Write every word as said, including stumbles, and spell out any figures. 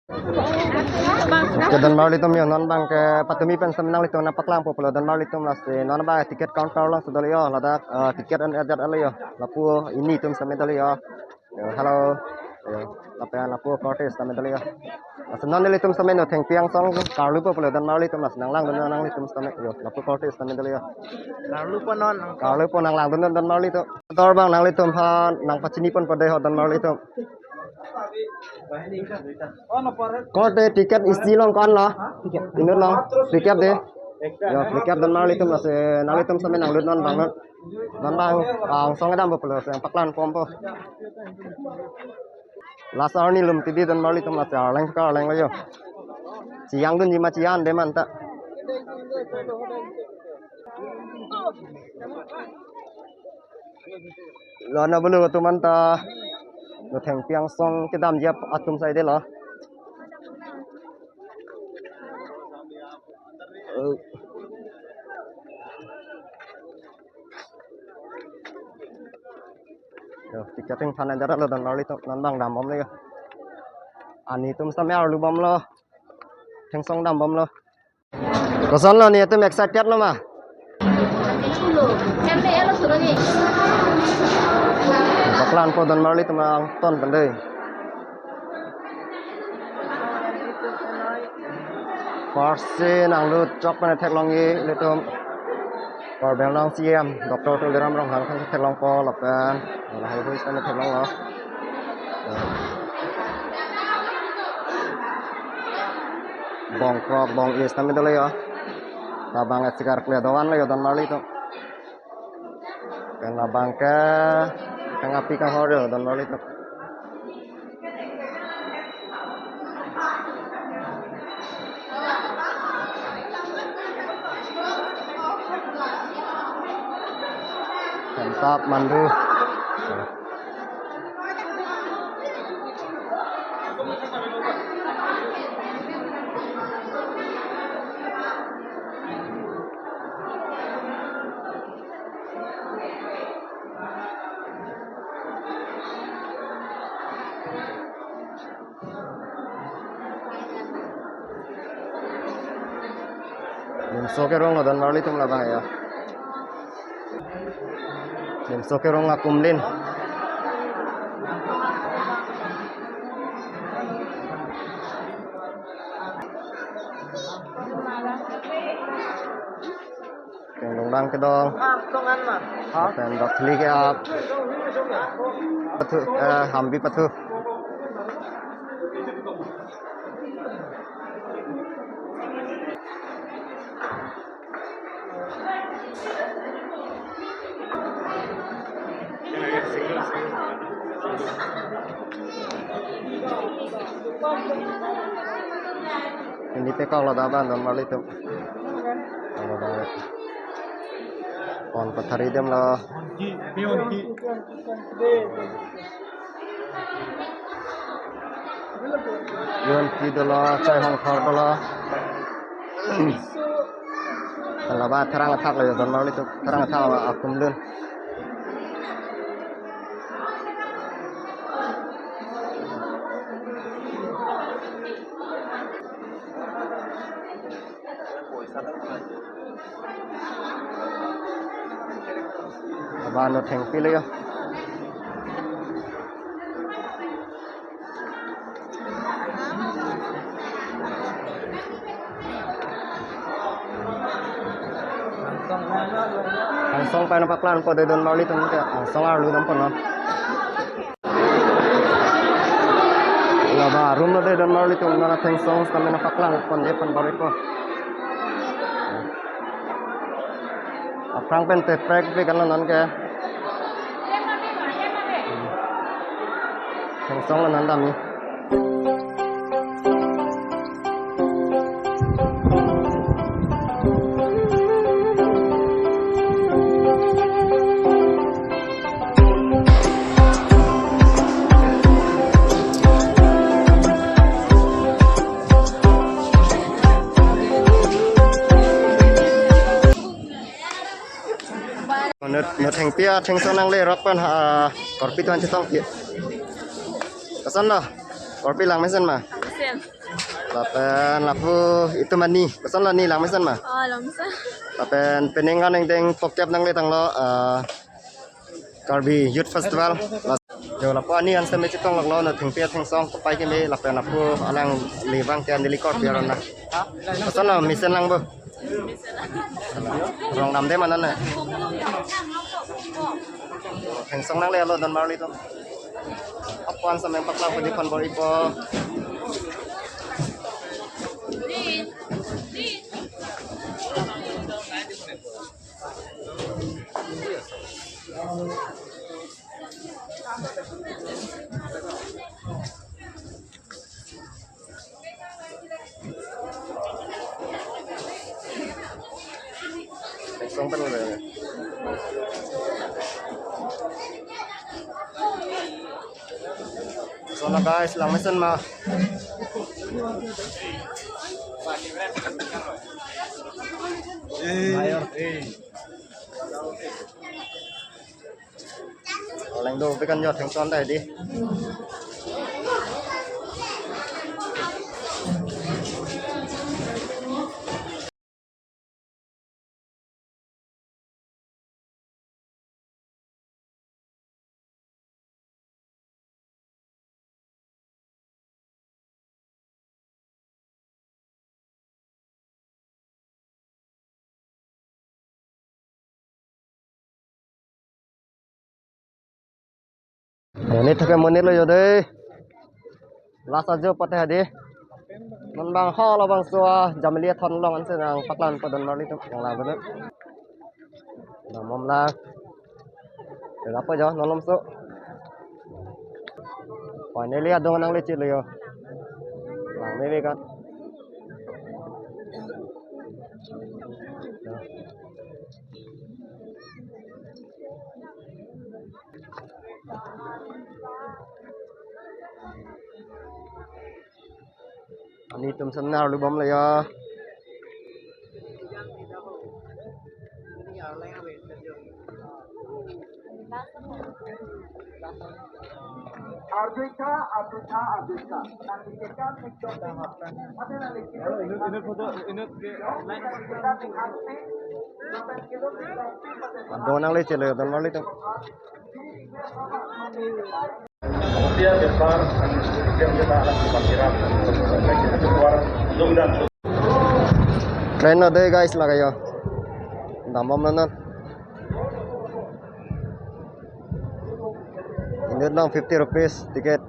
Okay, donmarlitum yo, non abang ke patumi pen sitame nanglitum nangpaklangpo pulo donmarlitum, lasi non abang ticket counter along si dolo yo, ladak, eh, ticket an ajat alo yo, lapu ini atum sitame dolo yo. Yo, hello. Yo, lapen lapu korte sitame dolo yo. Lasi non nelitum sitame no thengpi angsong karlupo pulo donmarlitum, lasi nanglangdun nanglitum sitame yo, lapu korte sitame dolo yo. Karlupo non, karlupo, nanglangdun donmarlitum. Dor abang nanglitum aphan nangpachiniponpo dei ho donmarlitum. Korte ticket isi along ko-an lo? Inut along. Ticket dei. Yo, ticket donmarlitum, lasi nanglitum sitame nanglut non abang non. Non abang angsong kedampo pulo, lasi nangpaklangponpo. Lasi arni lum tidi donmarlitum, lasi arleng ke arleng lo yo. Chiyangdunji ma chiyang de man ta. Lo na bulu atum anta, lo thengpi angsong kedamji atum sai dei lo. Oh. Yo, ticket ingphan ajat lo donmarlitum, non abang dambomlo yo. Ani atum sitame arlubomlo. Thengsong dambomlo. Koson lo, ni atum excited lo ma? Paklangpo donmarlitum angton pen dei. First si nanglut chok pen theklongji ilitum Karbi Anglong C E M Doctor Tuliram Ronghang aphan theklongpo lapen lahai hui sitame theklonglo. Bong krok, bong-i sitame dolo yo. Labang asikar kle dovan lo yo donmarlitum. Pen labang ke kangpi kanghor yo donmarlitum. Santap mandu. Limso kerong lo donmarlitum labang ya. Limso kerong akumlin. Kengdongdang kedong. Lapen bathli ke-ap. Pathu, eh, hambi pathu. Pini pekok lo da abang donmarlitum. Alo da. Pon pathari dem lo. Yon ki dolo, chai hong thor dolo. Laba therang athak lo yo donmarlitum, therang athak akumlin. Abang no thengpi lo yo. Angsong pen paklangpo dei donmarlitum ke, angsong arlu dampo non. Laba arum lo dei donmarlitum, non athengsong sitame nangpaklangpon dei pen bor-ipo. Aphrang pen te prek prek kan lo non ke. Thengsong lo non damji. Nut, nut thengpi athengso nangle rok pen ha, korpi tuan chetong pi. Koson lo, korpi lang mesen ma. Lapen lapu itum ani, kosonlo ni, langmesen ma? Oh, langmesen. Lapen penang aningdeng pokep nangle tanglo, eh, Karbi Youth Festival. Las-, jo lapu ani an seme chetong loklo, na thengpi thengsong kopai keme, lapen lapu alang libang ke neli korpi arona. Kosonlo, mesen lang bo? Rong damde ma non na. Thengsong nanglelo don marli atum. Apon sameng paklang pudi pon bor-ipo. Thengsong pen le. Kosonlo guys, langmesen ma? Langdunpe kan jo, thengsong ta hedi. Ini thake monit lo jo dei. Last ajo pate hedi. Non bang hall abangso a Jamili athon along ansi nangpaklang po don marli atum, nang lang bener. Nang mom lang. Tega po jo, non malomso. Finally adung nangle chelo jo. Lang meme kan. Ani atum senar lubom le jo. Ardika, Ardika, Ardika. Nanti kita. Ini, ini foto, ini ke. Adung nangle chelo don marli atum. Train lo dei guys, lake jo. Dambomlo non. Inut along fifty rupees ticket.